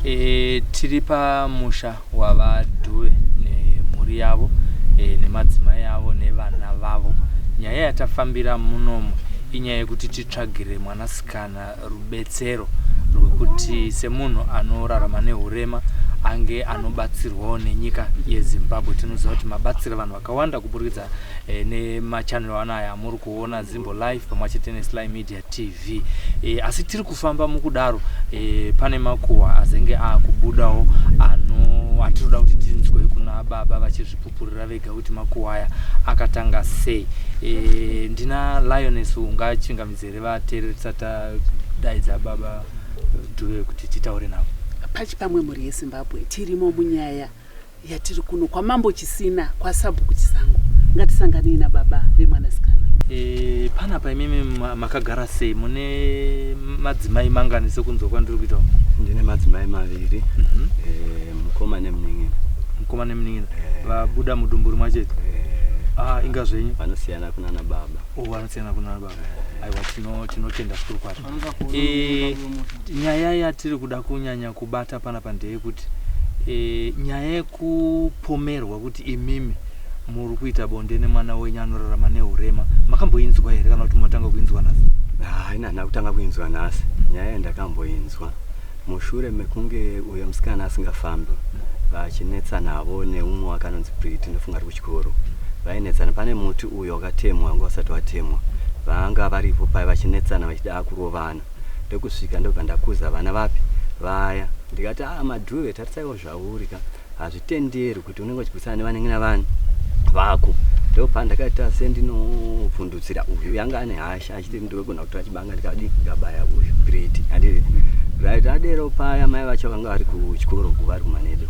E, tiri pamusha waVaDhuve nemhuri yavo e, nemadzimai avo nevana vavo. Nyaya yatafambira munomu inyaya yekuti titsvagire mwanasikana rubetsero rwekuti semunhu anorarama nehurema ange anobatsirwawo nenyika yeZimbabwe. Tinoziva kuti mabatsira vanhu vakawanda kuburikidza e, nemachanel anaya amuri kuona Zimbo Life pamwe chete neSly Media TV. E, asi tiri kufamba mukudaro e, pane makuhwa azenge akubudawo ano atinoda kuti tinzwe kuna baba vachizvipupurira vega kuti makuhwa aya akatanga sei. E, ndina Lioness ungachingamidze here vateereri tisati tadaidza baba Dhuve kuti titaure navo. Pachipamwe mhuri yeZimbabwe tirimo munyaya yatiri kuno kwamambo Chisina kwasabhuku Chisango ngatisanganei nababa vemwanasikana. E, panapa imimi makagara sei mune madzimai mangani sekunzwa kwandiri kuita? Ndine madzimai maviri. E, mukoma nemunin'ina. Mukoma nemunin'ina e. Vabuda mudumbu rimwe chete? E. Ah, inga zvenyu vanosiyana kunana baba. Oh, vanosiyana kunana baba. Aiwa, tinotenda zvikuru kwazvo. E, nyaya yatiri kuda kunyanya kubata panapa ndeyekuti e, nyaya yekupomerwa kuti imimi muri kuita bonde nemwana wenyu anorarama nehurema makamboinzwa here kana kuti matanga kuinzwa nhasi? Haina, handina kutanga kuinzwa nhasi. Nyaya yandakamboinzwa mushure mekunge uyo musikana asingafambi vachinetsanavo neumwe wake anonzi Priti, ndofunga ari kuchikoro, vainetsana pane muti uyo wakatemwa wanga usati watemwa, vanga varipo paya vachinetsana vachida kurovana, ndokusvika ndobva ndakuza vana vapi vaya, ndikati a Madhuve, tarisaiwo zvauri ka, hazvitenderwi kuti unenge uchigwisana nevanenge vani vako. Ndopandakaita sendinovhundutsira uyu yanga ane hasha achiti ndogona kutora chibanga ndikadii ndikabaya uyu Priti, handiti right? Adero paya mai vacho vanga vari kuchikoro ku vari kumanedo,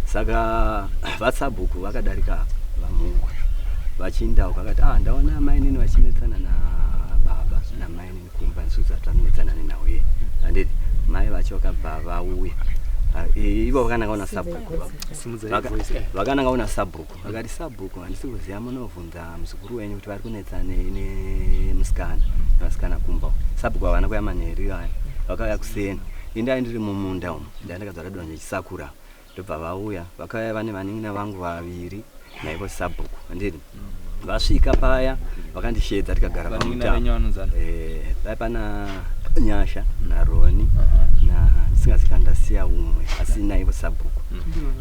saka vasabhuku vakadarika vamungu vachinda uko, akati ah, ndaona mainini vachinetsana nababa namainini kumba, nisusu tatanetsana nenhau iye, handiti? Mai vacho vakabva vauya. Ah, ivo vakananga una sabhuku. Simudzai voice, eh. Vakananga una sabhuku, vakati, "Sabhuku, handisi kuziva, munovhunza muzukuru wenyu kuti vari kunetsa nemusikana nevasikana kumba." Sabhuku havana kuya manheru aya, vakauya kuseni. Indai ndiri mumunda umu, ndai ndakadzvara donje chisakura, ndobva vauya, vakauya vane vanin'ina vangu vaviri naivo sabhuku, handiti? Vasvika paya vakandishedza, tikagara. Vanin'ina venyu vanonzani? Eh, pai pana Nyasha naRoni na ndisingazika ndasiya umwe, asi naivo sabhuku.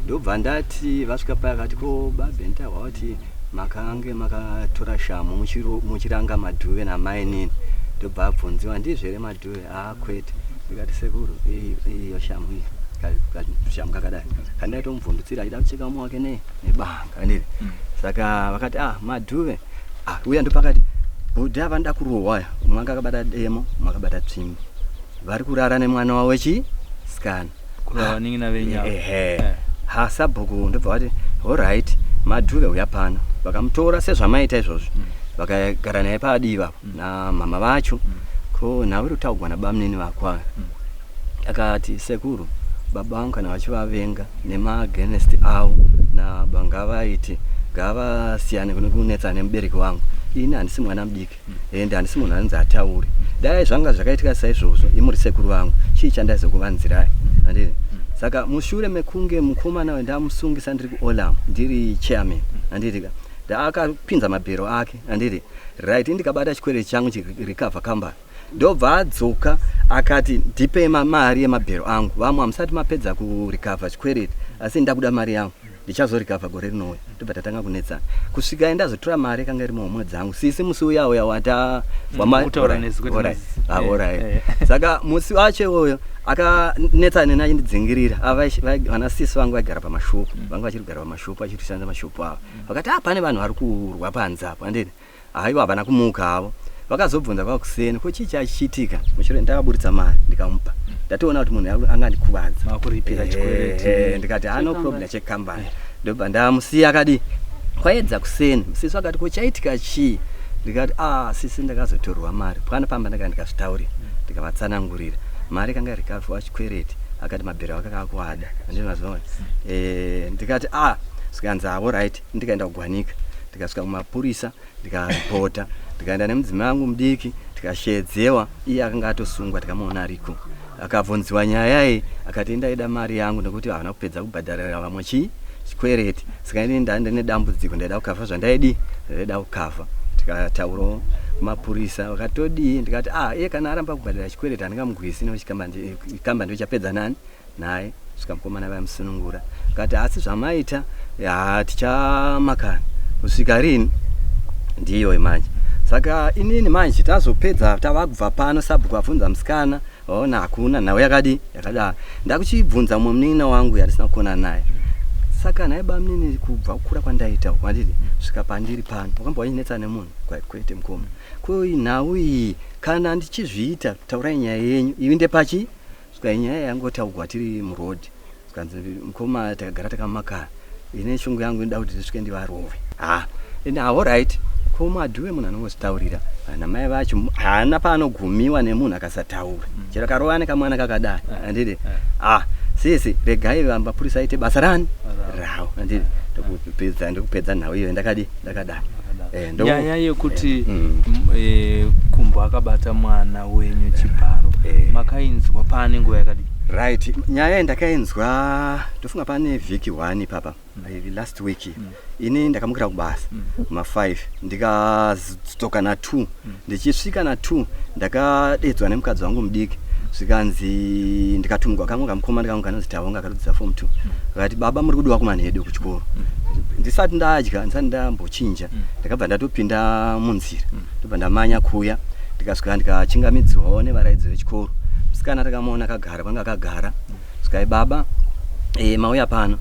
Ndobva ndati vasvika paya akati, "Ko babenta hwati makange makatora shamu muchiranga Madhuve namainini?" Ndobva abvunziwa, "Ndizvo here, Madhuve?" "Aa, kwete." Ndikati, "Sekuru, iyo shamu iyi, shamu kakadai kandaitomubvundutsira achida kucheka umwe wake nebanga, handiti?" Saka vakati, "Ah, Madhuve, ah, uya." Ndopakati bhudha vanoda kurohwa aya, umwe anga akabata demo, umwe akabata tsvimbo, vari kurara nemwana wavo wechisikana. Kureva vanin'ina venyu ava. Ehe. Eh. Ha, sabhuku ndobva vati, "Alright, Madhuve, uya pano." Vakamutora sezvamaita izvozvo, vakagara naye padivi apo namama vacho. "Ko nhau iri kutaugwa nabamunini vako aya?" Akati, "Sekuru, baba vangu kana vachivavenga nemagenest avo naba, ngavaite ngavasiyane kune kunetsana nemubereki wangu. Ini handisi mwana mudiki ende handisi munhu anonzi atauri. Dai zvanga zvakaitika saizvozvo, imuri sekuru vangu, chii chandaizokuvanzirai, handiti?" Saka mushure mekunge mukomana uyu ndamusungisa ndiri kuOlam ndiri chairman, handiti ka, ndaakapinza mabhero ake, handiti right? Ndikabata chikwereti changu chirecover company, ndobva adzoka akati, "Ndipei mari yemabhero angu. Vamwe hamusati mapedza kurecover chikwereti, asi ndakuda mari yangu, ndichazorecover gore rinouya." Ndobva tatanga kunetsana kusvika ndazotora mari yakanga iri muhomwe dzangu. Sisi musi uya uya wata Kutaura nesu kwete Alright. nesu. Ah, alright. Eh. Saka musi wacho iwoyo akanetsana neni achindidzingirira. Vana sisi vangu vaigara pamashopu, vanga vachiri kugara pamashopu, vachiri kushandisa mashopu avo. Vakati, "Ah, pane vanhu vari kurwa panze apo," handiti? Haiwa, havana kumuka havo. Vakazobvunza kwakuseni, "Ko chii chachiitika?" Mushure ndakaburitsa mari ndikamupa, ndatoona kuti munhu anga andikuvadza. Makuripira chikwereti. Ndikati, "Ah, no problem, chekambani." Ndobva ndamusiya akadi. Kwaedza kuseni, sisi vakati, "Ko chaitika chii?" Ndikati, "Ah, sisi, ndakazotorwa mari pana pamba." Ndaka ndikazvitaurira, ndikavatsanangurira mari kanga recover chikwereti, akati mabhero aka kakuada, andinazviona. Ndikati, "Ah." Zvikanzi, "Avo right." Ndikaenda kugwanika, ndikasvika kumapurisa, ndikaripota, ndikaenda nemudzimai wangu mudiki, tikashedzewa. Iye akanga atosungwa, tikamuona ariko. Akabvunziwa nyaya iyi akati ndaida mari yangu nekuti havana kupedza kubhadharira vamwe chii chikwereti. Saka ini ndandine dambudziko ndaida kukavha zvandaidi ndaida kukavha. Tikataurawo kumapurisa vakatodii ndikati ah iye kana aramba kubhadhara chikwereti handingamugwisi nekuti kamba ndochapedza nani naye svika mukomana vamusunungura akati asi zvamaita haa tichamakana kusvika rini ndiyo manje saka inini manje tazopedza tava kubva pano sabhuku abvunza musikana vaona hakuna nhau yakadii yakadaro ndakuchibvunza mumwe munin'ina wangu yandisina kukonana naye saka nhai bamunini kubva kukura kwandaita uku handiti svika pandiri pano wakamba wachinetsa nemunhu kwete mukoma ko nhau iyi kana ndichizviita taurai nyaya yenyu ivi ndepachi Svika nyaya yangotaugwa tiri muroad zvikanzi mukoma takagara takamakana ini shungu yangu inoda kuti ndisvike ndivarove ha ini alright ko madhuve munhu anongozvitaurira ana mai vacho haana paanogumiwa nemunhu akasataura mm. chero akarova nekamwana kakadai eh. handiti eh. ah sisi regai mapurisa aite basa rani rawo handiti ndokupedza ndokupedza nhau iyoyo ndakadi ndakadai eh, nyaya yekuti mm. eh, kumbo akabata mwana wenyu chibharo eh. makainzwa pane nguva yakadii right nyaya ndakainzwa ndofunga pane vhiki one ipapa mm. last week mm. ini ndakamukira kubasa mm. ma5 ndikadzoka na2 mm. ndichisvika na2 ndakadedzwa nemukadzi wangu mudiki zvikanzi ndikatumigwa kamwe kamukomana kangu kanonzi Tavonga akatodzidza form 2 akati baba muri kudiwa kumanhedu kuchikoro ndisati ndadya ndisati ndambochinja ndakabva ndatopinda munzira ndobva ndamanya kuya ndikasvika ndikachingamidziwawo nevaraidzi vechikoro musikana takamuona akagara kwanga akagara svikai baba e, mauya pano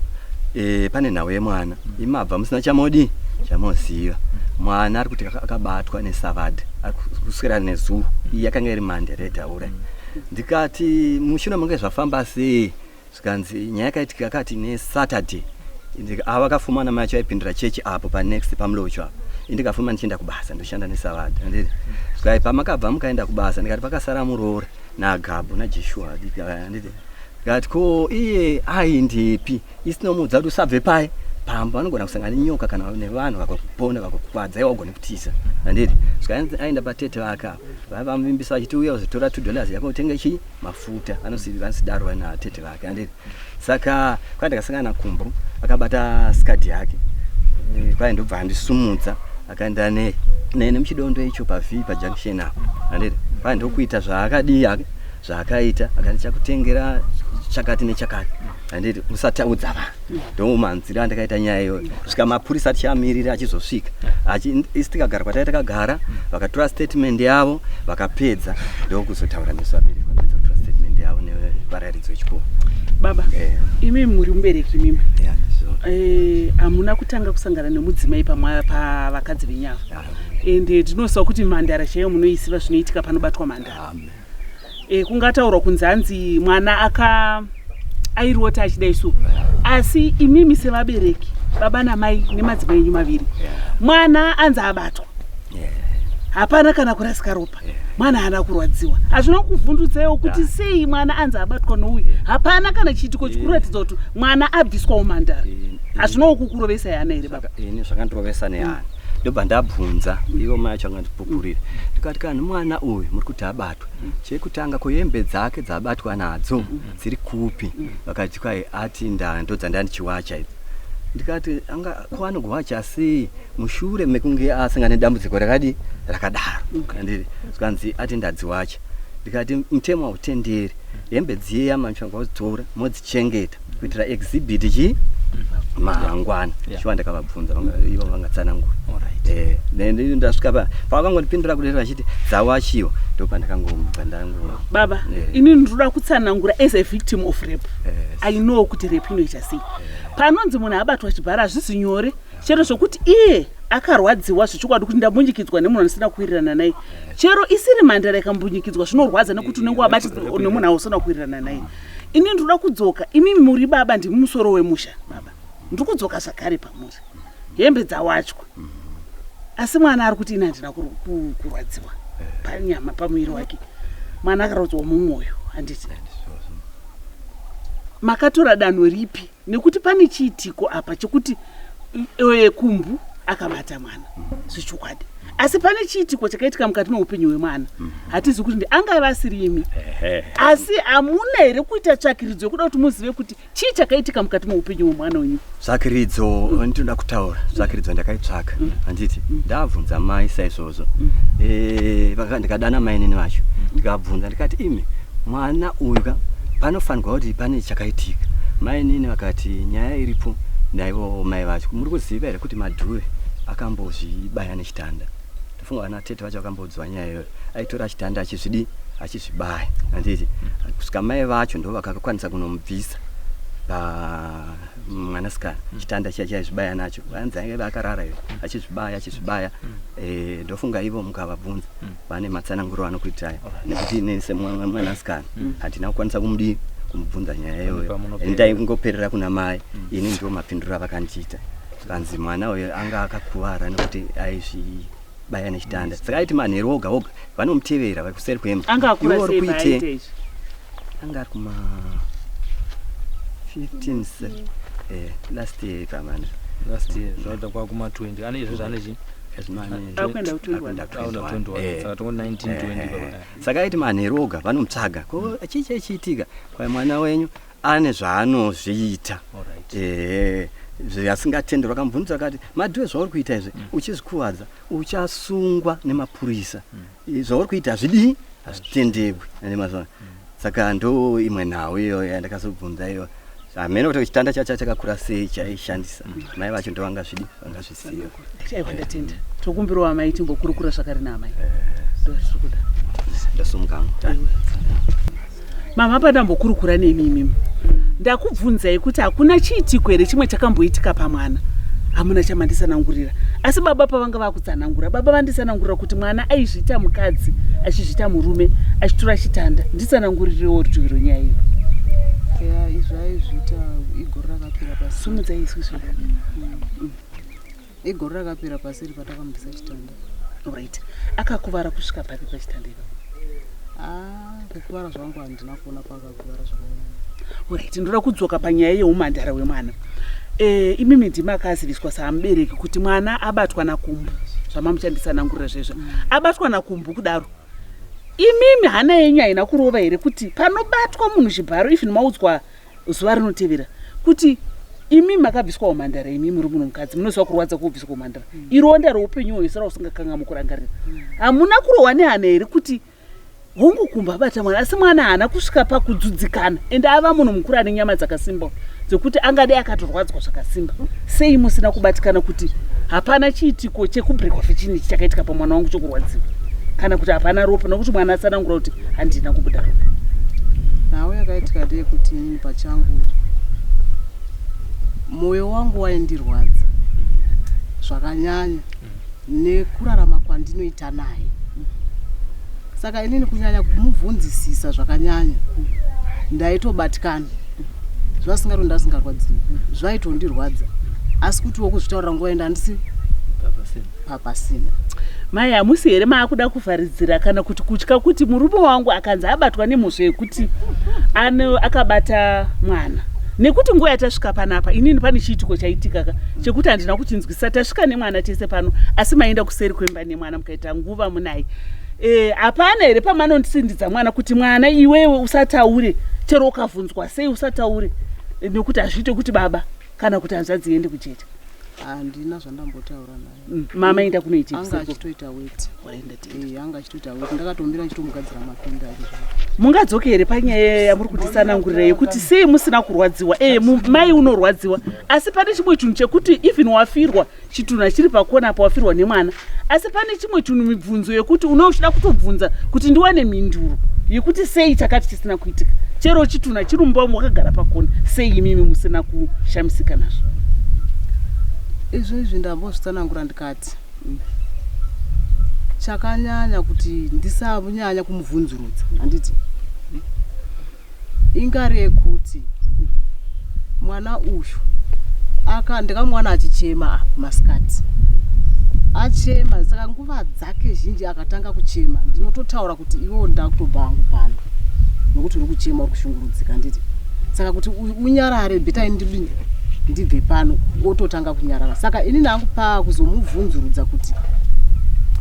e, pane nhau yemwana imabva musina chamodi chamoziva mwana ari kuti akabatwa nesavadha kuswera nezuro iyi yakanga iri mande yataitaura ndikati mushure mange zvafamba sei zvikanzi nyaya yakaitika akati nesaturday ava vakafuma namai acho aipindira chechi apo panext pamulocho apo indikafuma ndichienda kubasa ndoshanda nesavadha anditi zvikai pamakabva mukaenda kubasa ndikati pakasara muroora nagabhu najeshua anditi ndikati ko iye aindepi Isinomuudza kuti usabve paye pamba vanogona kusangana nenyoka kana nevanhu vakakuponda vakakukwadza iwe wagone kutiza handiti svika aenda patete vake apa vaivamuvimbisa vachiti uya uzotora $2 yako utenge chii mafuta anosidaro natete vake handiti saka kwai ndakasangana nakumbo akabata skadi yake eh, kwai ndobva andisumudza akaenda ne nemuchidondo icho pav pajunction apo handiti kwai ndokuita zvaakadii ake zvaakaita akati chakutengera chakati nechakati handiti usataudza vanhu ndomanzira andakaita nyaya iyoyo kusvika mapurisa tichiamirira achizosvika isi tikagara kwatai takagara vakatora statement yavo vakapedza ndokuzotaura nesu vabereki vapedza kutora statement yavo nevarairidzi vechikoro baba eh. imi muri mubereki imimi eh, hamuna kutanga kusangana nemudzimai pavakadzi venyava ende ndinoziva kuti mhandara chaiyo munoisiva zvinoitika panobatwa mhandara e, kungataurwa kunzi hanzi mwana aka airota achida isu asi imimi sevabereki baba namai nemadzimai enyu maviri mwana anzi abatwa hapana kana kurasika ropa mwana haana kurwadziwa hazvina kuvhundutsaiwo kuti sei mwana anzi abatwa nouyu hapana kana chiitiko chikuratidza kuti mwana abviswa umhandara hazvinawo kukurovesa hana here baba ini zvakandirovesa nehana ndobva ndabvunza ivo mai acho angandipupurira ndikati kanhi mwana uyu muri kuti abatwa chekutanga ko hembe dzake dzabatwa nadzo dziri kupi vakati kwai ati ndodzandandichiwacha idzi ndikati anga ko anogowacha sei mushure mekunge asangana nedambudziko rakadi rakadaro andiri zvikanzi ati ndadziwacha ndikati mutemo hautenderi hembe dziya mamufanirwa kudzitora modzichengeta kuitira exhibit chi mangwana yeah. shuwa ndakavabvunza ivo vangatsanangura eh, ndasvika pa pavakangondipindura kudero vachiti dzawachiwa ndopandakangobva ndango baba eh. ini ndinoda kutsanangura as a victim of rape yes. I know kuti rape inoita sei yeah. Panonzi munhu abatwa chibhara hazvisi nyore chero zvokuti iye akarwadziwa zvechokwadi kuti ndambunyikidzwa nemunhu andisina kuwirirana naye chero isiri mhandara ikambunyikidzwa zvinorwadza nekuti unenge wabatidzwa nemunhu ausina kuwirirana naye ini ndinoda kudzoka imi muri baba ndimi musoro wemusha baba ndiri kudzoka zvakare pamuri hembe dzawachwa asi mwana ari kuti ini handina kurwadziwa panyama pamuviri wake mwana akarwadziwa mumwoyo handiti makatora danho ripi nekuti pane chiitiko apa chekuti e, kumbu Akabata mwana zvechokwadi, asi pane chiitiko chakaitika mukati meupenyu hwemwana. Hatizi kuti ndi angave asiri imi, asi hamuna here kuita tsvakiridzo yekuda kuti muzive kuti chii chakaitika mukati meupenyu hwemwana wenyu? Tsvakiridzo ndinoda kutaura, tsvakiridzo ndakaitsvaka, handiti? Ndabvunza mai saizvozvo. Ndikadana mainini vacho, ndikabvunza, ndikati, "Imi, mwana uyu ka, panofanirwa kuti pane chakaitika." Mainini vakati nyaya iripo naivo mai vacho, muri kuziva here kuti Madhuve akambozvibaya nechitanda? Ndafunga vana tete vacho vakambodzwa nyaya iyoyo. Aitora chitanda achizvidi, achizvibaya, handiti? Kusvika mai vacho ndo vakakwanisa kunomubvisa pamwanasikana chitanda chiya chaizvibaya nacho. Vanzi ainge akarara iyo achizvibaya, achizvibaya. Ndofunga ivo mukavabvunza vane matsananguro anokuitai, nekuti ini semwanasikana handina kukwanisa kumudii, kumubvunza nyaya iyoyo. Pamunoperera. Ndaingoperera kuna mai. Ini ndo mapinduro avakandiita, kanzi mwana uyo anga akakuvara nekuti aizvibaya nechitanda. Saka aiti manheru oga oga vanomutevera vari kuseri kwemba. Anga akura Iwe uri sei kuite? paaita izvi? Anga ari kuma 15 last year pamana. Last year zvinoda kwakuma 20, ane izvo zvane chi Akuenda ku 21. Aunda 21, saka tongo 19 20 baba. Saka aiti manheru oga vanomutsvaga, ko chii chaichiitika? Kwai mwana wenyu ane zvaanozviita. Zvasingatenderwa. Akamubvunza akati, "Madhuve, zvauri kuita izvi uchizvikuvadza, uchasungwa nemapurisa. Zvauri kuita hazvidii, hazvitenderwi." Ane mazuva. Saka ndo imwe nhau iyoyo yandakazobvunza iyo. Hamene kuti chitanda chacho chakakura sei chaishandisa. Mai vacho ndo vangazvidi, vangazviziva. Aiwa, ndatenda. Tokumbirawo amai timbokurukura zvakare naamai, ndozviri kuda. Ndasumuka. Mama, pandambokurukura nemi imimi, ndakubvunzai kuti hakuna chiitiko here chimwe chakamboitika pamwana. Hamuna chamandisanangurira, asi baba pavanga vakutsanangura, baba vandisanangurira kuti mwana aizviita mukadzi achizviita murume, achitora chitanda. Nditsanangurirewo rutivi rwenyaya iyo. Ya, izvi aizviita igore rakapera pasiri. Sumudzai isusu. Igore rakapera pasiri patakambisa chitanda. Right, akakuvara kusvika papi pachitanda ipapo? Ah, kukuvara zvangu handina kuona paakakuvara zvakanyanya. Right, ndoda kudzoka panyaya yeumhandara hwemwana. Imimi ndimi akaziviswa samubereki kuti mwana abatwa nakumbu, zvamamuchanditsanangurira zvezvo. Abatwa nakumbu kudaro, imimi hana yenyu haina kurova here kuti panobatwa munhu chibharo, even maudzwa zuva rinotevera kuti imi makabviswa umhandara? Imi muri munhu mukadzi, munoziva kurwadza kwekubviswa umhandara. Ironda reupenyu hwese rausingakangamwi kurangarira. Hamuna kurohwa nehana here kuti hongu, kumba abata mwana, asi mwana haana kusvika pakudzudzikana, ende ava munhu mukuru ane nyama dzakasimba dzekuti angadai akatorwadzwa zvakasimba? Sei musina kubatikana kuti hapana chiitiko chekubrekwa fechinhu ichi chakaitika pamwana wangu chokurwadziwa, kana kuti hapana ropa, nokuti mwana atsanangura kuti handina kubuda ropa? Nhau yakaitika ndeyekuti inini pachangu mwoyo wangu waindirwadza zvakanyanya nekurarama kwandinoita naye. Saka inini kunyanya kumubvunzisisa zvakanyanya ndaitobatikana. Zvasingaro ndasingarwadziwi, zvaitondirwadza, asi kutiwo kuzvitaurira nguva enda handisi papasina. Mai, hamusi here maakuda kuvharidzira kana kuti kutya kuti murume wangu akanzi abatwa nemhosva yekuti ane akabata mwana? Nekuti nguva yatasvika panapa, inini pane chiitiko chaitika ka chekuti handina kuchinzwisisa. Tasvika nemwana tese pano, asi maenda kuseri kwemba nemwana, mukaita nguva munaye. Hapana here pamanondisindidza mwana kuti, "Mwana iwewe usataure, chero ukavhunzwa sei usataure, nekuti hazviite kuti baba kana kuti hanzvadzi iende kujecha"? Handina zvandambotaura naye. Mama enda kunoita Anga achitoita weti. Anga achitoita weti, ndakatomira ndichitomugadzira mapinda ake zvavo. Mungadzoke here panyaya yamuri kutisanangurira yekuti sei musina kurwadziwa? Mai unorwadziwa, asi pane chimwe chinhu chekuti even wafirwa, chitunha chiri pakona apa, wafirwa nemwana, asi pane chimwe chinhu, mibvunzo yekuti une uchida kutobvunza kuti ndiwane mhinduro yekuti sei chakati chisina kuitika, chero chitunha chiri mumba umu, wakagara pakona. Sei imimi musina kushamisika nazvo? Izvo izvi ndambozvitsanangura, ndikati chakanyanya kuti ndisanyanya kumubvunzurudza, handiti ingari yekuti mwana uyu aka ndakamuwana achichema apa masikati, achema. Saka nguva dzake zhinji akatanga kuchema, ndinototaura kuti, "Iwewo, ndakutobva hangu pano nokuti uri kuchema, uri kushungurudzika," handiti? Saka kuti unyarare, better ndidini. ndibve pano ototanga kunyarara saka ini nangu pakuzomubvunzurudza kuti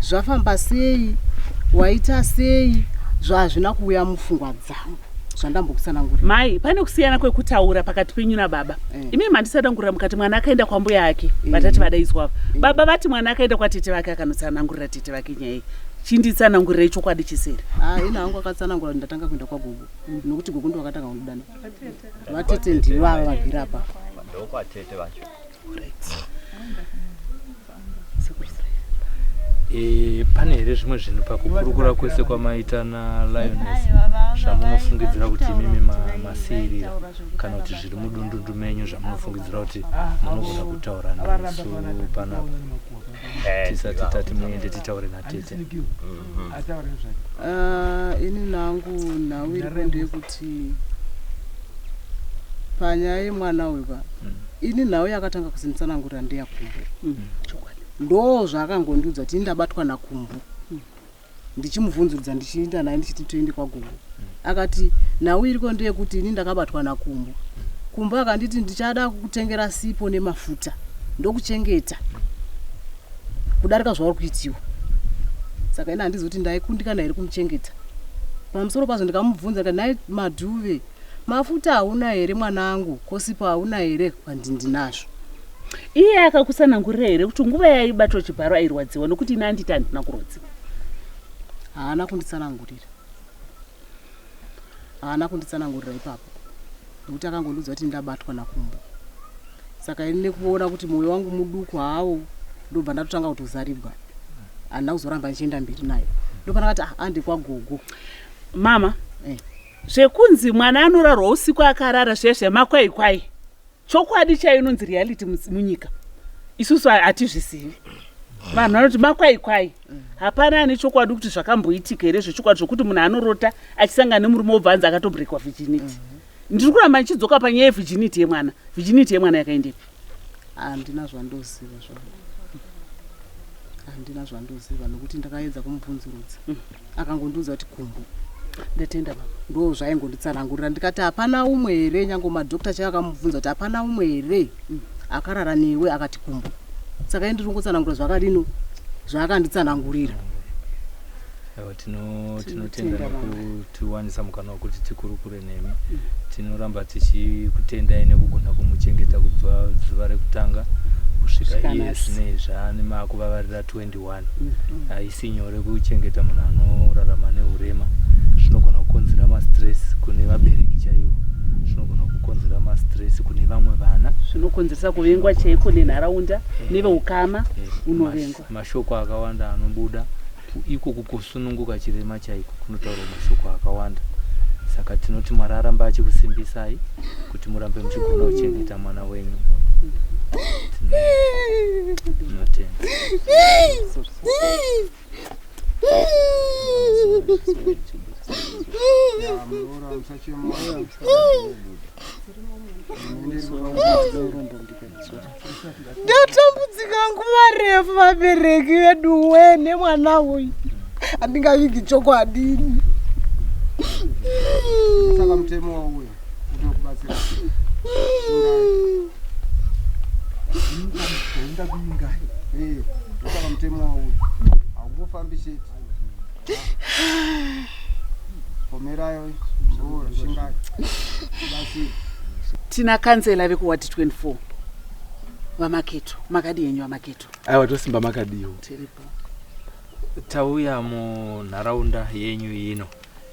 zvafamba sei waita sei zvazvina kuuya mupfungwa dzangu zvandambokutsanangurira mai pane kusiyana kwekutaura pakati penyu nababa eh. Imi mandisatangurira mukati mwana akaenda kwambuya ake eh. Vatati vadaidzwa ava eh. Baba vati mwana akaenda kwatete vake akanotsanangurira tete vake nyaya iyi chinditsanangurirei chokwadi chiseri ah, ini hangu akatsanangura kuti ndatanga kuenda kwagogo nokuti gogo ndo vakatanga kundidana vatete ndivava vagere apa ndokwatete vacho E, pane here zvimwe zvinhu pakukurukura kwese kwamaita nalioness zvamunofungidzira kuti imimi masiirira kana kuti zviri mudundundu menyu zvamunofungidzira kuti munogona kutaura nesu panapa tisati tati muende titaure natete ah, ini nangu nhau iripo ndeyekuti panyaya yemwana uyu ka mm. ini nhau yakatanga kuzinditsanangurira ndeyakumbo mm. Ndo zvaakangondiudza kuti ini ndabatwa nakumbu mm. Ndichimubvunzurudza ndichiinda naye ndichiti toende kwagogo akati nhau iriko ndeyekuti ini ndakabatwa nakumbu kumbu akanditi ndichada kukutengera sipo nemafuta ndokuchengeta kudarika zvauri kuitiwa saka ini handizi kuti ndaikundikana here kumuchengeta pamusoro pazvo ndikamubvunza ndikati nhai madhuve mafuta hauna here mwanangu kosipo hauna here kandii ndinazvo Iye akakusanangurira here kuti nguva yaibatwa chibharo airwadziwa nokuti ini anditi handina kurwadziwa? Haana kunditsanangurira. Haana kunditsanangurira ipapo nokuti akangondiudza kuti ndabatwa nakumbo. Saka ini nekuona kuti mwoyo wangu muduku hawo ndobva ndatotanga kutozarigwa. Handina kuzoramba ndichienda mberi nayo. Ndopandakati ah, ande kwagogo. Mama, eh. Zvekunzi mwana anorarwa usiku akarara zviya zvemakwai kwai. Chokwadi chaiyo inonzi reality munyika isusu hatizvizivi. Vanhu vanoti makwai kwai, hapana ane chokwadi kuti zvakamboitika here zvechokwadi zvokuti munhu anorota achisangana nemurume wobva anzi akatobrekwa virginity. Ndiri kuramba ndichidzoka panyaya yevirginity yemwana. Virginity yemwana yakaendepi? Handina zvandoziva zvangu, handina zvandoziva nokuti ndakaedza kumubvunzurudza akangondiudza kuti kumbu. Ndatenda mama. Ndo zvaingonditsanangurira ndikati hapana umwe here nyange madhokta chaivo akamubvunza kuti hapana umwe here akarara newe akati kumbu. Saka ini ndiri kungotsanangura zvakadino zvaakanditsanangurira. Aiwa tinotenda nekutiwanisa mukana wekuti tikurukure nemi. Tinoramba tichikutendai nekugona kumuchengeta kubva zuva rekutanga kusvika iye zvinei zvaane makuvavarira 21. Haisi nyore kuchengeta munhu anorarama neurema. Zvinogona kukonzera mastress kune vabereki chaivo. Zvinogona kukonzera mastress kune vamwe vana. Zvinokonzeresa kuvengwa chaiko nenharaunda neveukama unovengwa. Mashoko akawanda anobuda iko kukusununguka chirema chaiko kunotaurwa mashoko akawanda. Saka tinoti Mwari arambe achikusimbisai kuti murambe muchigona kuchengeta mwana wenyu. Tinotenda. Ndatambudzika nguva refu vabereki veduwe nemwana uyu handingavigi chokwadini. Saka mutemo wauya kuti ukubatsira. Eh, saka mutemo wauya haungofambi chete. Pomerayo mvura shingai. Batsira. Tina kanzela vekuward 24 VaMaketo. Makadii henyu VaMaketo? Aiwa tosimba makadiwo. Tiripo. Tauya munharaunda yenyu ino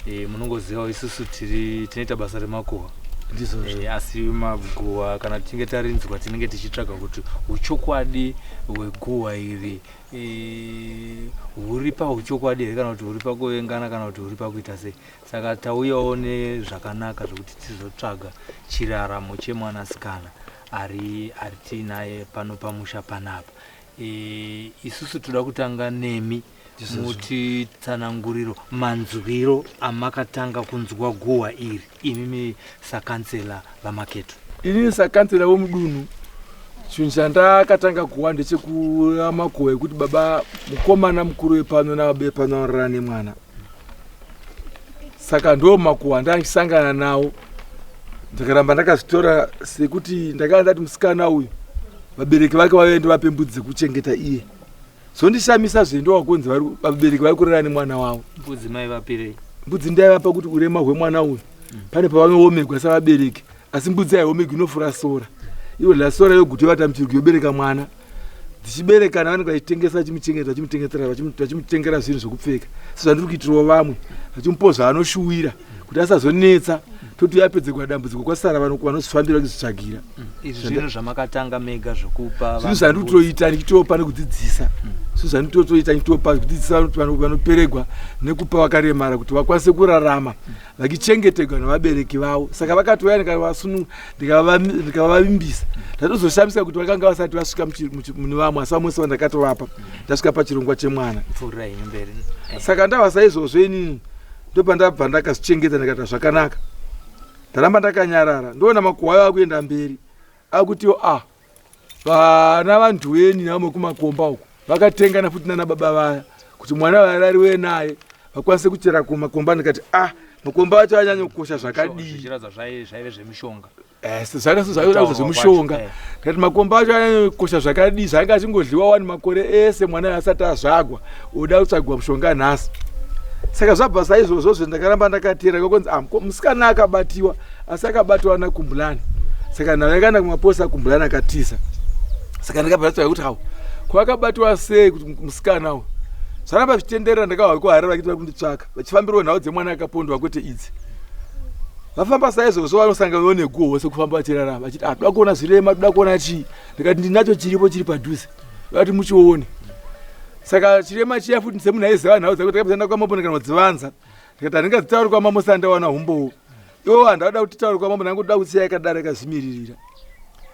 e, munongozivawo isusu tiri tinoita basa remakuhwa ndizvozvo e, asi maguhwa kana tichinge tarinzwa tinenge tichitsvaga kuti uchokwadi hweguhwa iri e, huri pauchokwadi here kana kuti huri pakuvengana kana kuti huri pakuita sei saka tauyawo nezvakanaka zvekuti tizotsvaga chiraramo chemwanasikana ari ari tiinaye pano pamusha panapa e, isusu toda kutanga nemi mutitsananguriro manzwiro amakatanga kunzwa guhwa iri imimi sakansela vamaketo Inini sakansela wemudunhu chinhu chandakatanga kuwa ndechekura makuhwa ekuti baba mukomana mukuru wepano nababa vepano vanorara nemwana saka ndo makuhwa andandisangana nawo. Ndakaramba ndakazvitora sekuti ndakanga ndati musikana uyu vabereki vake vauye ndivape mbudzi dzekuchengeta iye. Zvondishamisa zve ndowakunzi vabereki vari kurara nemwana wavo. Mbudzi maivapirei? Mbudzi ndaivapa kuti urema hwemwana uyu pane pavanoomegwa savabereki asi mbudzi haiomegwi inofura sora. Ivo sora yoguta yovata muchirugu yobereka mwana. Dzichiberekana vanenge vachitengesa vachimuchengeta vachimutengesera vachimutengera zvinhu zvekupfeka sezvandiri kuitirawo vamwe vachimupawo zvaanoshuwira kuti asazonetsa toti yapedze kwadambudziko kwasara vanozvifambira vachizvitsvagira. Izvi zvinhu zvamakatanga mega zvekupa zvinhu zvandikutoita ndichitopa nekudzidzisa zvinhu zvanditotoita ndichitopa kudzidzisa vanoperegwa nekupa vakaremara kuti vakwanise kurarama vachichengetegwa nevabereki vavo. Saka vakatouya ndikavavimbisa. Ndatozoshamisika kuti vakanga vasati vasvika mune vamwe asi vamwe ndakatovapa ndasvika pachirongwa chemwana. Saka ndava saizvozvo inini ndopandabva ndakazvichengeta ndikaita zvakanaka. Ndaramba ndakanyarara ndoona makuhwa ayo akuenda mberi akutiwo a vana vantuweni nevamwe kumakomba uko vakatengana futi nana baba vaya kuti mwana varariwe naye vakwanise kuchera kumakomba. Ndikati a makomba acho anyanya kukosha zvakadii? Zvichiratidza zvaive zvemishonga. Zvanga zvaida zvemushonga. Ndikati makomba acho anyanya kukosha zvakadii? Zvanga achingodliwa wani makore ese mwana asati azvagwa oda kutsvagwa mushonga nhasi. Saka zvabva saizvozvozvo ndakaramba ndakateera kwakonzi ah, musikana akabatiwa asi akabatiwa nakumbulani. Saka nhau yakaenda kumaposa kumbulani akatiza. Saka ndakabva ndatsvaga kuti hau kwakabatiwa sei kuti musikana uyu zvaramba zvichitenderera. Ndakahwa kuharare vachiti vari kunditsvaka vachifambirwa nhau dzemwana akapondwa kwete idzi. Vafamba saizvozvo vanosangana neguho sekufamba vachirarama vachiti ah, toda kuona zvirema toda kuona chii. Ndikati ndinacho chiripo chiri padhuze vati muchione. Saka chirema chiya futi semunhu aiziva nhau dzake takabva taenda kwamambo ndikanodzivanza. Ndikati handingadzitauri kwamambo saka ndawana humbowo. Iwo handauda kuti titaure kwamambo ndangoda kusiya yakadaro yakazvimiririra.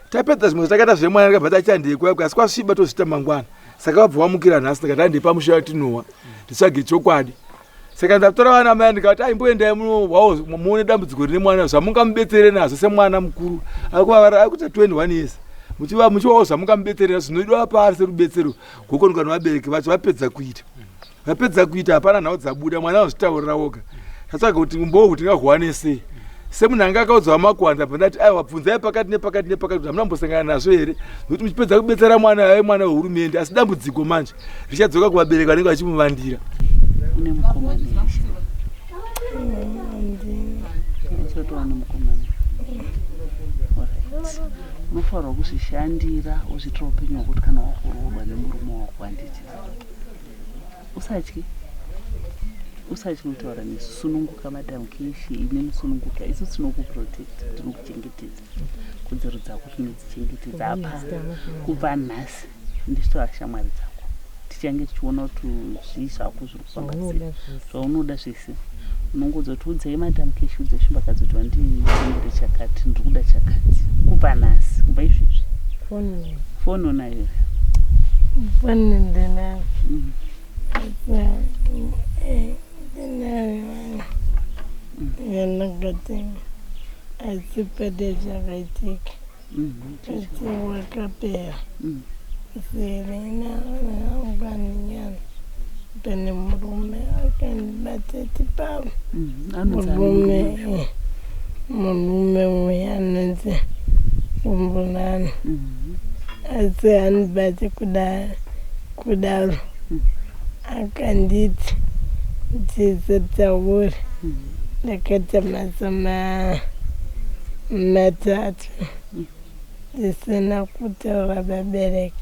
Tapedza zvimwe zvatakaita zvemwana ndikabva tati handei kwako asi kwasviba tozviita mangwana. Saka vabva vamukira nhasi ndikati handei pamusha watinowa nditsvage chokwadi. Saka ndatora vana mai ndikati aimboendai munowawo muone dambudziko rine mwana zvamungamubetsere nazvo semwana mukuru akuita 21 years muchiwawo zvamungamubetsere nazvo zvinodiwa paari serubetsero gokonuka nevabereki vacho vapedza kuita vapedza kuita hapana nhau dzabuda mwana anozvitaurira woga. Tatsvaga kuti umbowo kuti tingahuwane sei semunhu anga akaudzwa makuhwa ndabva ndati aiwa bvunzai pakati nepakati nepakati kuti hamuna kumbosangana nazvo here nokuti muchipedza kubetsera mwana aive mwana wehurumende asi dambudziko manje richadzoka kuvabereki vanenge vachimuvandira. Une mukomana here? Usati wane mukomana. Alright. Unofanirwa kuzvishandira uzviitira upenyu hwako kuti kana wakuroorwa nemurume wako handiti. Usatye. Usatye kutaura nesu. Sununguka Madam Keshi, ine musununguka. Isu tinokuprotect, tinokuchengetedza. Kodzero dzako tinodzichengetedza. Apa kubva nhasi ndichitora shamwari dzako. Tichange tichiona kuti zvii zvako zviri kufamba sei. Zvaunoda zvese. Unongoudza kuti udzai Madam Keshi, udzai Shumbakadzi kuti wanditengere chakati, ndiri kuda chakati. Kubva nhasi, kubva izvezvi. Foni unayo here? Foni ndinayo. Ndinayo yandakatenga asi pane zvakaitika asi wakapera serena anganinyana pane murume akandibata chiparo murume murume uya anonzi Kumbulani asi andibate kudaro akanditi ndisataure. Ndakaita mazuva matatu ndisina kutaura vabereki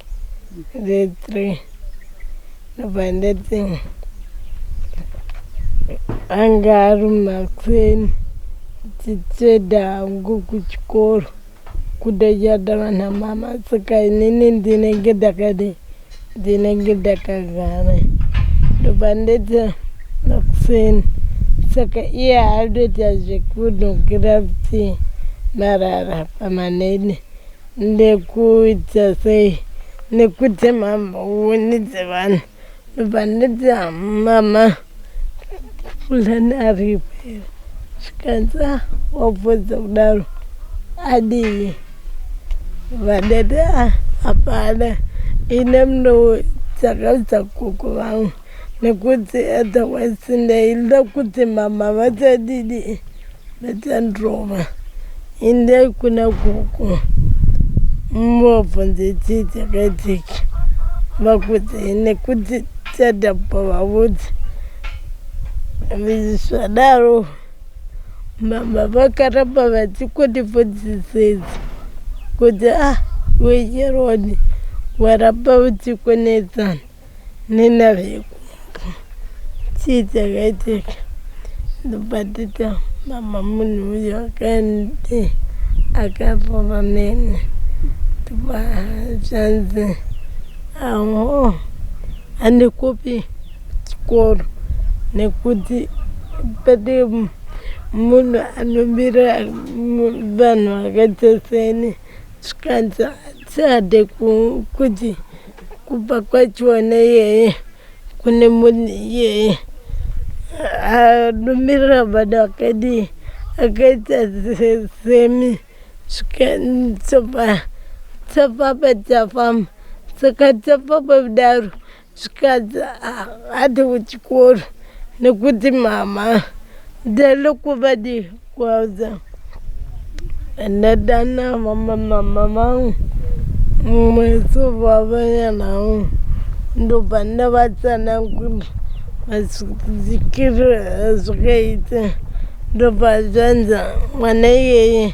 re3 ndobva ndati anga ari makuseni tichienda hangu kuchikoro kudochada vana mama saka inini ndinenge ndakadii ndinenge ndakagara ndobva ndati makuseni saka iye adoita zvekunhongira kuti marara pamanene nekuita sei nekutema huni dzevanhu ndobva ndati mama Fulani aripo here zvikanzi ah wabvunza kudaro adii vandati ah hapana ine muno dzakaudza gogo vangu nekuti otherwise ndaida kuti mama vachadidi vachandirova. Endai kuna gogo muvabvunze chii chakaitika vakudzei nekuti chadhakwa vaudze. Zvadaro mama vakaramba vachikundibvunzisisa kuti ah iwe Sheroni waramba uchikunetsana nenavekumba chii chakaitika ndobva ndati mama munhu uyu akandi akarova neni ndobva zvanzi aho handikupi chikoro nekuti pane munhu anomira vanhu vakaita seni zvikanzi hatiade kuti kupa kwachona iyeye kune munhu iyeye anomira vanhu akadii akaita semi zvikanzi tafamba tafamba saka tafamba kudaro Zvikanzi hande kuchikoro nekuti mama ndalokuvadi kwaudza ndadana mama mama vangu mwedzi wavaya nawo ndobva ndavatsanangurira masvikiro azvakaita ndobva zvanzi mwana iyeye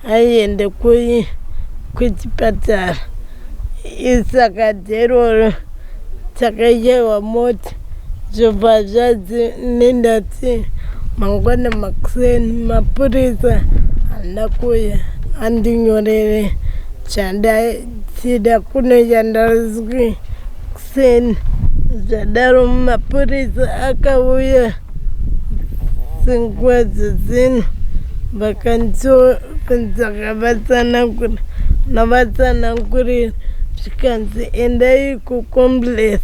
aende kui kuchipatara isaka dheroro takayewa mota zvobva zvanzi nendati mangwana makuseni mapurisa handina kuuya andinyorere chandachida kunoshanda kuseni zvadaro mapurisa akauya Senguva dzino vakandivatsanangurira ndavatsanangurira zvikanzi endai kucomplex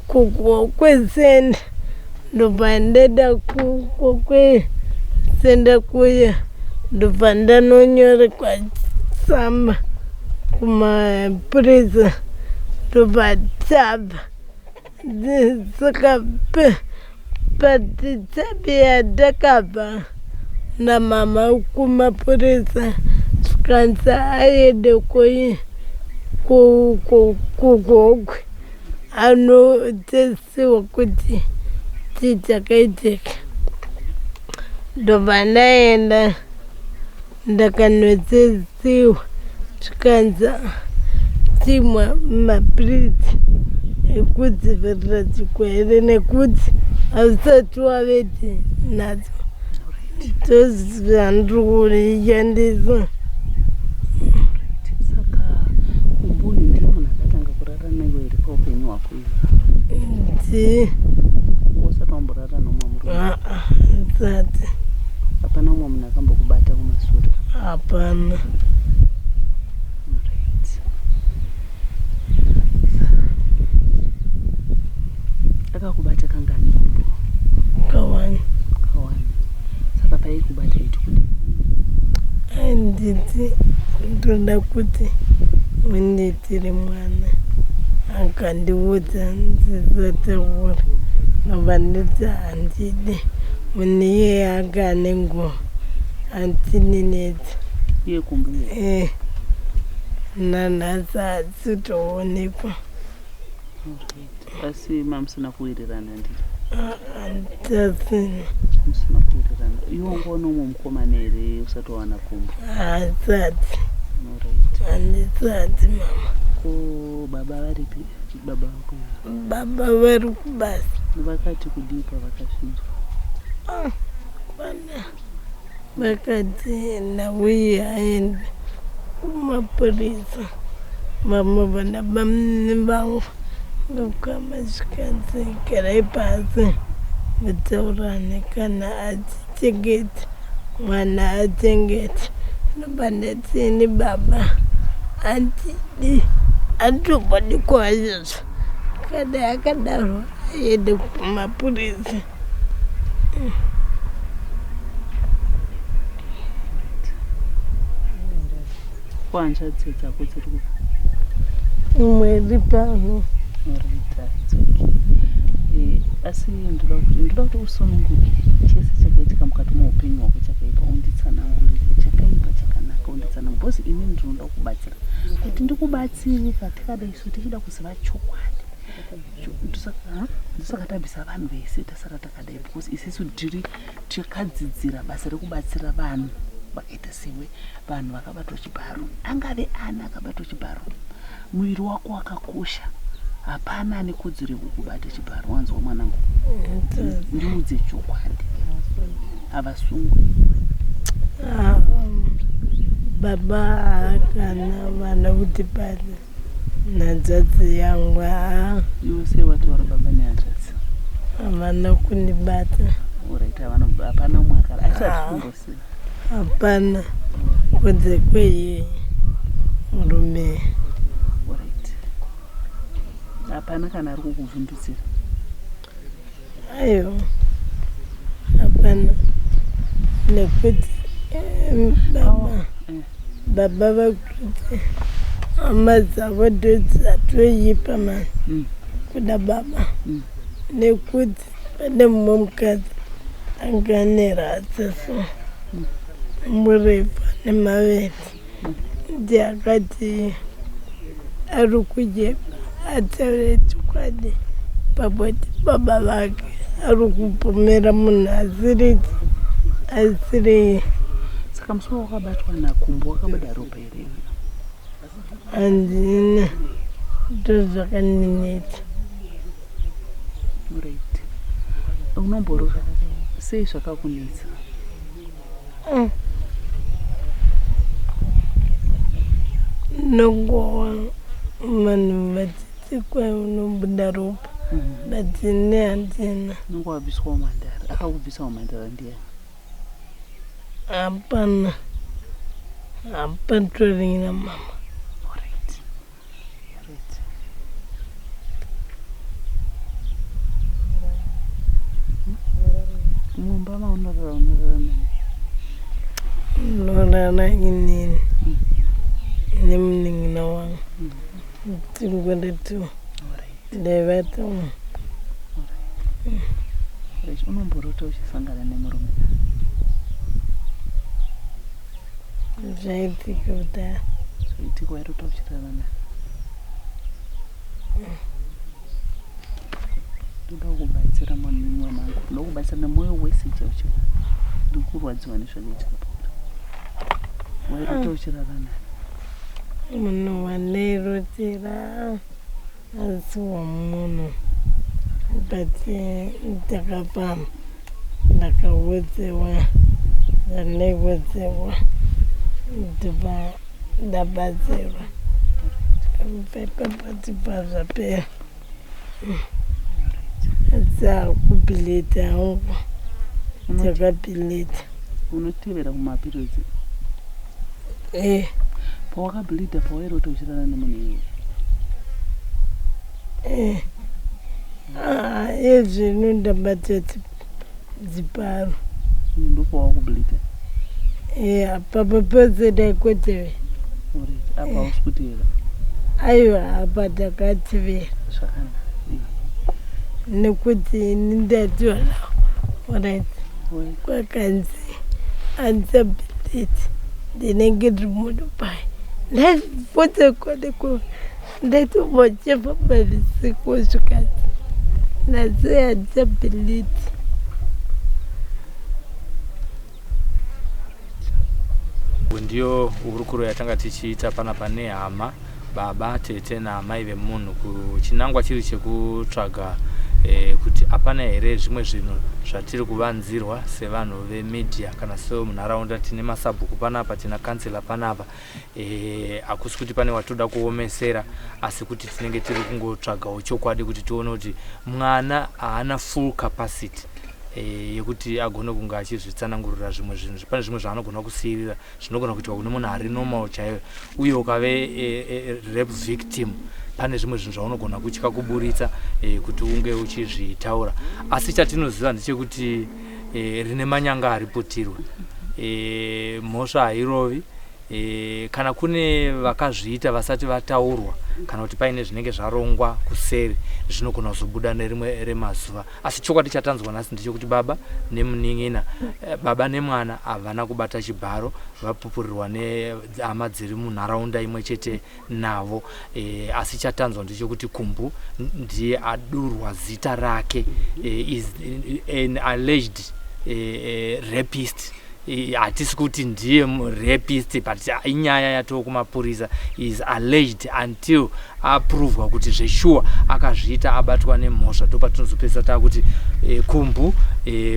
kukwesenda ndobva ndaenda kukwesenda kuya ndobva ndanonyorerwa tsamba kumapurisa ndobva tabva Saka patitsabi yatakabva namama kumapurisa zvikanzi aende kuGokwe anotesiwa kuti chii chakaitika. Ndobva ndaenda ndakanotesiwa zvikanzi chimwa mapiritsi ekudzivirira chirwere nekuti hausati wavete nadzo ndozvandiri kuishandisa. Saka kumbuyu ndiye munhu akatanga kurara newe here paupenyu hwako iwe? Ndiye. Usati wamborara nomumwe murume? Aa, ndisati. Hapana umwe munhu akambokubata kumashure? Hapana. Right. Akakubata kangani kumbo? Kawani. Kawani. Saka paikubata iti kudii? Anditi ndoda kuti mundiitire mwana akandiudza ndisataura ndobva nditi handidi munhu iyeye anga ane nguva andininetsa Iye kumbo iye. Eh, nanhasi haasi kutoonekwa. Alright. Asi mamusina kuwirirana ndiri? Handisina. Musina kuwirirana. Iwe wanga une umwe mukomana here usati wawana kumbo? Haasati. Alright. Handisati mama. Ko baba varipi? Baba vako? Baba vari kubasa. Vakati kudii pavakasvinzwa? Ah, vana vakati nauyi aende kumapurisa vamwe vana bamunini vangu vekukama zvikanzi garai pasi mutaurane kana achichengeta mwana achengete ndobva ndati ini baba handidi handitombodi kwazvozvo kana akadaro aende kumapurisa. Ko hanzvadzi dzako dziri kupi? Imwe iri pano. Alright, it's okay. Eh, asi ndoda kuti ndoda kuti usununguke chese chakaitika mukati meupenyu hwako chakaipa unditsanangurire chakaipa chakaitika. Because inini ndinoda kukubatsira. Kuti ndikubatsire katikadai isu tichida kuziva chokwadi. Ndosaka tabvisa vanhu vese tasara takadai because isisu tiri takadzidzira basa rekubatsira vanhu vakaita sewe, vanhu vakabatwa chibharo. Angave ani akabatwa chibharo, muviri wako wakakosha. Hapana ane kodzero yekukubata chibharo. Wanzwa mwanangu? Ndiudze chokwadi. Havasungwi. Ah, baba kana vana kuti pari hanzvadzi yangu haa. Iwe sei wataura baba nehanzvadzi? Havana kundibata. Alright, havana hapana umwe akara. Asi hatikumbosiya. Hapana kunze kweiye murume. Alright. Hapana kana ari kukuvhundutsira. Aiwa hapana nekuti eh, baba eh. baba vakuti hama dzavo ndodzatoipa mani mm. kuda baba mm. nekuti pane mumwe mukadzi anga ane ratsa so mm. murefu ane mavende ndiye akati ari kunyepa ataure chokwadi paboti baba vake ari kupomera munhu asiri asiri Saka musi wawakabatwa naKumbu wakabuda ropa here iwe? Handina, ndozvakandinetsa. Right. Unomborora sei zvakakunetsa? Nongowa vanhu vachiti kwai unobuda ropa but ini handina. Unenge wabviswa umhandara. Akakubvisa umhandara ndiyani? Hapana. Hapatorina mama. Alright. Alright. Mumba maunorara unorara nani? Unorara inini nemunin'ina wangu. Tingori tu. Alright. Ndaivata umu. Alright. Alright. Unomborota uchisangana nemurume? Zvaitika kudhara. Zvaitika wairota uchirara nani? Ndoda kukubatsira mwanangu, ndoda kukubatsira nemwoyo wese chaiwo chaiwo. Ndiri kurwadziwa nezvakaitika pauri. Wairota uchirara nani? Munhu wandairotera asi wamunhu but ndakafamba ndakawedzewa zvandaiwedzewa ndobva ndabatsirwa kubva ipapo tibva zvapera asi hakubhileta hangu ndakabhileta. Unotevera kumaperiods? Eh. Pawakableeder pawairota uchirara nemunhu iyeye? Eh. Ah, ezvino ndabata dziparo. Ndopawakubleeder? Eh, apapo pose ndaikotevera. Alright, apa hausi kutevera? Aiwa, apa ndakatevera. Zvakanaka. Nekuti ini ndatora alright kwakanzi andisabhileti ndinenge ndiri munhu pai ndaipotsa kwade ku ndaitombochefa mavisiku zvikanzi nhasi handisabhileti. Ndiyo hurukuro yatanga tichiita panapa nehama, baba, tete naamai vemunhu chinangwa chiri chekutsvaga e, kuti hapana here zvimwe zvinhu zvatiri kuvanzirwa sevanhu vemedia kana sevemunharaunda. Tine masabhuku panapa, tina kansela panapa. Eh, hakusi kuti pane watoda kuomesera asi kuti tinenge tiri kungotsvagawo chokwadi kuti tione kuti mwana haana full capacity eh, yekuti agone kunge achizvitsanangurira zvimwe zvinhu. Pane zvimwe zvaanogona kusiirira zvinogona kuitwa kune munhu ari normal chaiyo, uye ukave rape victim pane zvimwe zvinhu zvaunogona kutya kuburitsa kuti unge uchizvitaura. Asi chatinoziva ndechekuti rine manyanga hariputirwe, mhosva hairovi. Kana kune vakazviita vasati vataurwa, kana kuti paine zvinenge zvarongwa kuseri zvinogona kuzobuda nerimwe remazuva. Asi chokwadi chatanzwa nhasi ndechekuti baba nemunin'ina, eh, baba nemwana havana kubata chibharo, vapupurirwa nehama dziri munharaunda imwe chete navo. E, asi chatanzwa ndechekuti Kumbu ndiye adurwa zita rake, e, is an alleged e, rapist. Hatisi kuti ndiye rapist, but inyaya yatoo kumapurisa. Is alleged until aprovwa kuti zveshuwa akazviita, abatwa nemhosva, ndopatinozopedzisa taakuti Kumbu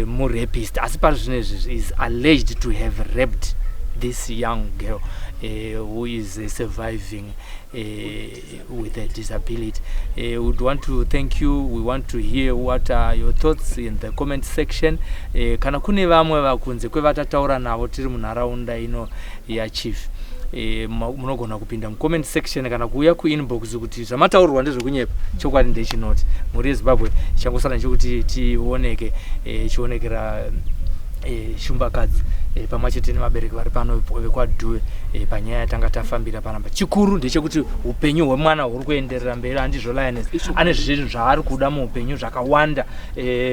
murapist. Asi pari zvino izvi is alleged to have raped this young girl who is surviving with a disability. We would want to thank you. We want to hear what are your thoughts in the comment section. Kana kune vamwe vakunze kwevatataura navo tiri munharaunda ino yachief, munogona kupinda mucomment section kana kuuya kuinbox kuti zvamataurirwa ndezvekunyepa, chokwadi ndechinoti. Mhuri yeZimbabwe, changosara ndechekuti tioneke chionekera shumbakadzi pamwe chete nevabereki vari pano vekwaDhuve panyaya yatanga tafambira panapa. Chikuru ndechekuti upenyu hwemwana huri kuenderera mberi, handizvo Lioness? Ane zvinhu zvaari kuda muupenyu zvakawanda,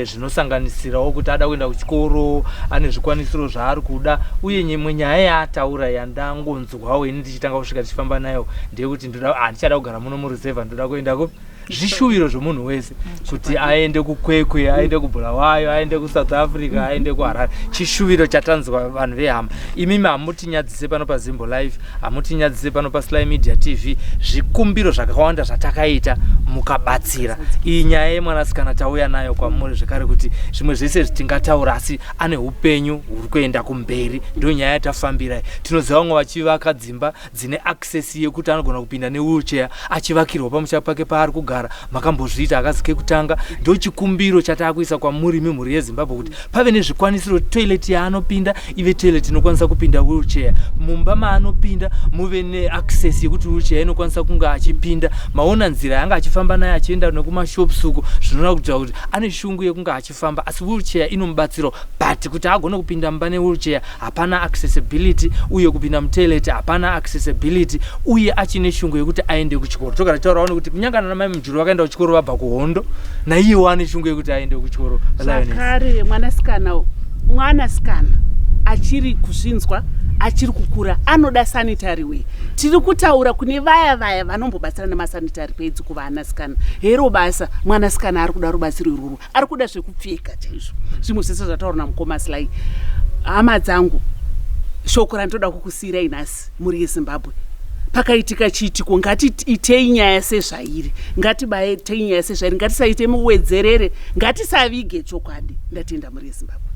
zvinosanganisirawo kuti ada kuenda kuchikoro, ane zvikwanisiro zvaari kuda. Uye imwe nyaya yaataura yandangonzwawo ini ndichitanga kusvika tichifamba nayo ndeyekuti handichada kugara muno mureserve, ndoda kuenda kupi. Zvishuviro zvomunhu wese kuti aende kuKwekwe, aende kuBulawayo, aende kuSouth Africa, aende kuHarare. Chishuviro chatanzwa. Vanhu vehama, imimi hamutinyadzise pano paZimbo Life, hamutinyadzise pano paSly Media TV. Zvikumbiro zvakawanda zvatakaita mukabatsira. Iyi nyaya yemwanasikana tauya nayo kwamuri zvekare kuti zvimwe zvese zvitingataura, asi ane upenyu huri kuenda kumberi. Ndo nyaya yatafambira. Tinoziva vamwe vachivaka dzimba dzine access yekuti anogona kupinda newheelchair achivakirwa pamusha pake paari kugara. Makambozviita akazi kekutanga. Ndo chikumbiro chataakuisa kwamuri mimhuri yeZimbabwe kuti pave nezvikwanisiro, toilet yaanopinda ive toilet inokwanisa kupinda wheelchair, mumba maanopinda muve neaccess yekuti wheelchair inokwanisa kunge achipinda. Maona nzira yanga achifamba nayo achienda nekumashops uko, zvinoona kuita kuti ane shungu yekunge achifamba, asi wheelchair inomubatsirawo, but kuti agone kupinda mumba newheelchair hapana accessibility, uye kupinda mutoilet hapana accessibility. Uye achine shungu yekuti aende kuchikoro. Togara taurawo nekuti kunyangana namai Mujuru vakaenda kuchikoro vabva kuhondo, naiyewo ane shungu yekuti aende kuchikoro. Zvakare mwanasikana, mwanasikana achiri kuzvinzwa, achiri kukura, anoda sanitary wear. Tiri kutaura kune vaya vaya vanombobatsira nemasanitary pads kuvanasikana, hero basa. Mwanasikana ari kuda rubatsiro irworwo, ari kuda zvekupfeka chaizvo, zvimwe zvese zvataura namukoma Sly. Hama dzangu, shoko randinoda kukusiyirai nhasi, mhuri yeZimbabwe, pakaitika chiitiko ngatiitei nyaya sezvairi, ngatibatei nyaya sezvairi, ngatisaite muwedzerere, ngatisavige chokwadi. Ndatenda, mhuri yeZimbabwe.